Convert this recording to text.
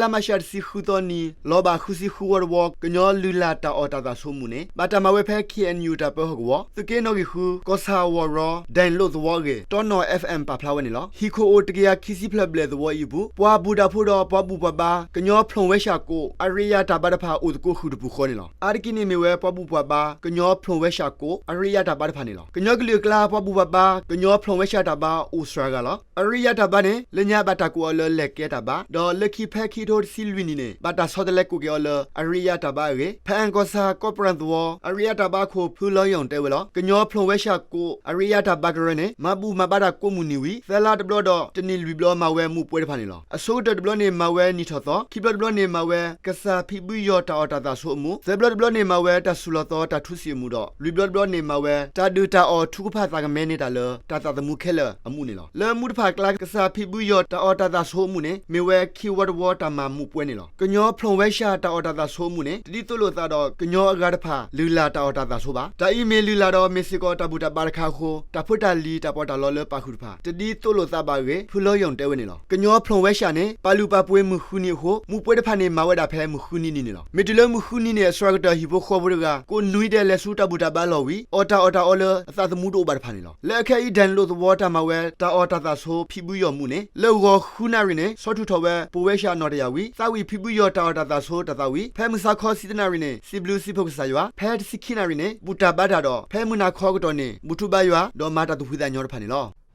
လါမးရှးတဆံဃုသီနံၤ လီၤဘၣ်ဃုဆံဃုဝီတဝီ ကညီလုၢ်လၢ်တၢ်အီၣ်တၢ်သးဆိအမူးန့ၣ် ဘၣ်တၢ်မၤဝဲဖဲ ခ့ၣ်အဲၣ်ယူၣ် တၢ်ပၢဟီၣ်ကဝီၤ သုးက့နီၣ်ဂံၢ်ဃု ကီၢ်ဆၣ်ဝီၤရီ ဒဲၣ်လိၣ်သဝီအဂ့ၢ် တီနီၣ် FM ပာ်ဖျါဝဲန့ၣ်လီၤ. ဟံၣ်ခိၣ်အိၣ်တကယၤခံဆံဖျၢၣ်ဘျဲၣ်သဝီအံၤအပူၤ ပှၤဘူၣ်တၢ်ဖိဒီးပှၤဘူၣ်ပှၤဘါ ကညီဖျိၣ်ဝဲရှၣ်ကိး အရ့ယါတၢ်ဘါတဖၣ်အိၣ်သကိးဃုာ်တပူၤဃီန့ၣ်လီၤ. အါတက့ၢ်န့ၣ်မ့ၢ်ဝဲပှၤဘူၣ်ပှၤဘါ ကညီဖျိၣ်ဝဲရှၣ်ကိး အရ့ယါတၢ်ဘါတဖၣ်န့ၣ်လီၤ. ကညီကလုာ်အကျါ ပှၤဘူၣ်ပှၤဘါ ကညီဖျိၣ်ဝဲရှၣ်တၢ်ဘါအိၣ်စှၤဂၤလီၤ. အရ့ယါတၢ်ဘါန့ၣ် လၢညါဘၣ်တၢ်ကိးအီၤလၢလဲၤကဲတၢ်ဘါ ဒီးလၢခံဖဲခံကထိတဆံလွံၢ်နံၣ်န့ၣ် ဘၣ်တၢ်ဆီတလဲကိးက့ၤအီၤလၢအရ့ယါတၢ်ဘါအဂ့ၢ် ဖဲအၣ်ကီၢ်ဆၣ် ကီးပရၣ်သဝီ အရ့ယါတၢ်ဘါခိၣ် ဖုလီယီၣ်တဲဝဲလီၤ. ကညီဖျိၣ်ဝဲရှၣ်ကိး အရ့ယါတၢ်ဘါကရၢန့ၣ် မၤဘူၣ်မၤဘါတၢ်ကိးမုၢ်နံၤဝံၤ သၢလါတဘျီဒီး တနံၣ်လွံၢ်ဘျီမၤဝဲမူးပွဲတဖၣ်န့ၣ်လီၤ. အဆိကတၢၢ်တဘျီန့ၣ် မၤဝဲနံၣ်ထီၣ်သီ, ခံဘျီတဘျီန့ၣ် မၤဝဲကစၢ်ဖံးဘုယီၢ်တၢ်အီၣ်တၢ်သးဆိအမူး, သၢဘျီတဘျီန့ၣ် မၤဝဲတၢ်ဆူၣ်လီၤသီတၢ်ထူစံၣ်အမူးဒီး လွံၢ်ဘျီတဘျီန့ၣ် မၤဝဲတၢ်ဒုၣ်တၢ်အီၣ်ထုကဖၣ်သးကမဲန့ၢ်တၢ်လၢ တၢ်သးသမူခဲလၢာ်အမူးန့ၣ်လီၤ. လၢမူးတဖၣ်အကျါ ကစၢ်ဖံးဘုယီၢ်တၢ်အီၣ်တၢ်သးဆိအမူးန့ၣ် မ့ၢ်ဝဲခံဝီတဝီတၢ်မၤမူးပွဲန့ၣ်လီၤ. ကညီဖျိၣ်ဝဲရှၣ်တၢ်အီၣ်တၢ်သးဆိအမူးန့ၣ် တဒ်သိးလိာ်သးဒီးကညီအဂၤတဖၣ် လုၢ်လၢ်တၢ်အီၣ်တၢ်သးဆိဘၣ်. တၢ်အံၤမ့ၢ်လုၢ်လၢ်ဒီးမ့ၢ်စ့ၢ်ကီးတၢ်ဘူၣ်တၢ်ဘါတခါအဃိ တၢ်ဖိတၢ်လံၤတၢ်ပီးတၢ်လီလၢပာ်ဃုာ်တဖၣ် တဒ်သိးလိာ်သးဘၣ်အဂ့ၢ် ဖုလီယီၢ်တဲဝဲန့ၣ်လီၤ. ကညီဖျိၣ်ဝဲရှၣ်န့ၣ် ပာ်လုၢ်ပာ်ပှ့ၤမုၢ်ဃုနံၤအဃိ မူးပွဲတဖၣ်န့ၣ် မၤဝဲဒၣ်ဖဲမုၢ်ဃုနံၤနံၤန့ၣ်လီၤ. မ့ၢ်တုၤလၢမုၢ်ဃုနံၤန့ၣ် အစှၤကတၢၢ်ဟံၣ်ဖိဃီဖိတဂၤ ကိးနွံဒဲးလဲၤဆူတၢ်ဘူၣ်တၢ်ဘါလီၢ်ဝံၤ အီၣ်တၢ်အီၣ်တၢ်အီလၢအသးသမူတအိၣ်ဘၣ်တဖၣ်န့ၣ်လီၤ. လၢအခဲအံၤ ဒဲၣ်လိၣ်သဝီတၢ်မၤဝဲ တၢ်အီၣ်တၢ်သးဆိဖံးဘုယီၢ်မူးန့ၣ် လၢဂီၤဃုနၣ်ရံၣ်န့ၣ် ဆီထူၣ်ထီၣ်ဝဲပဝဲရှၣ်နီၣ်တယာ်ဝံၤ သးဝံၣ်ဖံးဘုယီၢ်တၢ်အီၣ်တၢ်သးဆိတၢ်သးဝံၣ် ဖဲမုၢ်ဆါခီဆံတနၣ်ရံၣ်န့ၣ် စံးဘျုးစံးဖှိၣ်ကစၢ်ယွၤ, ဖဲတဆံခံနၣ်ရံၣ်န့ၣ် ဘူၣ်တၢ်ဘါတၢ်ဒီး ဖဲမုၢ်နၤခီကတီၢ်န့ၣ် ဘူၣ်ထူဘါယွၤ ဒီးမၤတၢ်သူၣ်ဖှံသးညီတဖၣ်န့ၣ်လီၤ.